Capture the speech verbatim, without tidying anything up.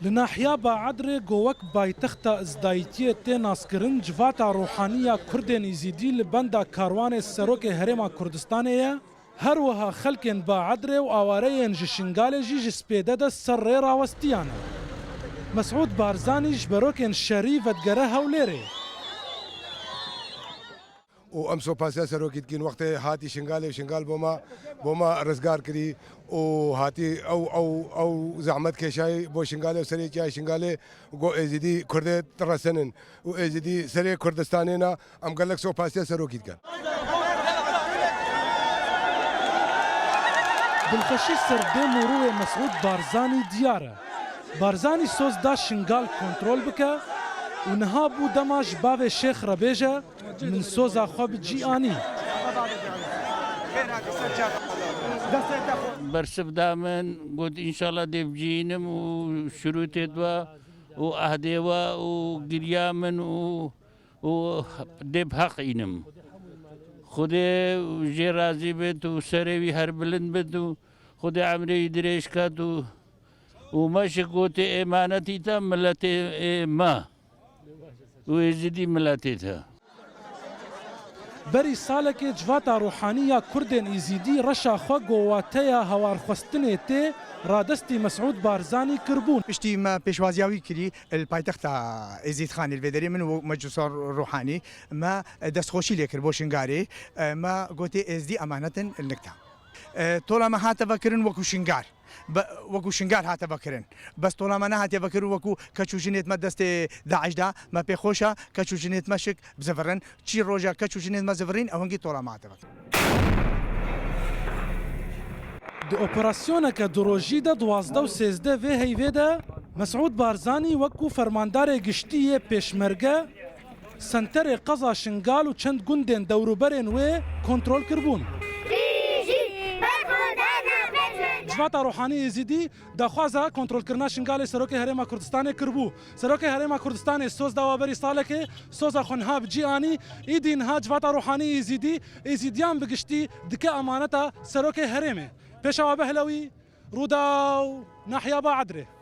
Li nahiya Baedrê ku wek paytexta Ezdayîtiyê tê naskirin, civata ruhanî ya Kurdên Êzîdî li benda karwanê Serokê Herêma Kurdistanê ye. Her wiha xelkên Baedrê û awareyên ji Şingalê jî ji spêde de ser rê rawestiyan e. Mesûd Barzanî ji berokên şerî vedigere Hewlêrê. û em sopasiya serokî dikin. Wextê hatî Şingalê û Şingal bo me, bo me rizgar kirî û hatî ew, ew, ew zehmet kêşayî bo Şingalê û serê çiyayê Şingalê go Êzidî Kurdê diresinin û Êzidî serê Kurdistanê ne, em gelek sopasiya serokî dikin. Dilxweşî ser dêm û rûyê Mesûd Barzanî diyar e. Barzanî soz da Şingal kontrol bike û niha bû dema ji bavê Şêx re bêje, Min soza xwe bi cî anî. Bersiv da min, got, înşallah dê bicînim û şurûtê we û ehdê we û giriya min û, û dê bi heq înim. Xwedê jê razî bit û serê wî her bilind bit û Xwedê emrê wî dirêj ket û, û me ji gotê êmanetî te miletê ê me. û Êzidî miletê te. Berî salekê civata ruhanî ya Kurdên Êzîdî reşa xwe ku wateya hewarxwestinê tê, radestî Mesûd Barzanî kiribûn. Piştî me pêşwaziya wî kirî li paytexta Êzîdxanê li vê derê min û Meclisa Ruhanî me destxweşî lê kir bo Şingalê. Me gotê Êzdî emanetin li nikta. Tola me hate vekirin wekû Şingal. Be, wekû Şingal hate vekirin. Bes tola me nehatiye vekirin wekû keç û jinêt me destê DAIŞ da, me pê xweş e, keç û jinêt me şik bizivirin. Çî roja keç û jinêt me zivirîn, ew hingî tola me hate vekirin. Di operasyoneke du rojî de duwazdeh û sêzdeh vê heyvê de Mesûd Barzanî wekû fermandarê giştî yê pêşmerge Senterê qeza Şingal û çend gundên dewrûberên wê kontrol kiribûn. Civata Ruhanî Êzîdî daxwaza kontrolkirina Şingalê Serokê Herêma Kurdistanê kiribû. Serokê Herêma Kurdistanê soz dawa berî salekê, soza xwe niha bi cî anî, îdî niha civata Ruhanî Êzîdî, Êzîdiyan bi giştî dike emaneta Serokê Herêmê. Pêşawa Behlewî, Rûdaw, Nahiya Baedrê.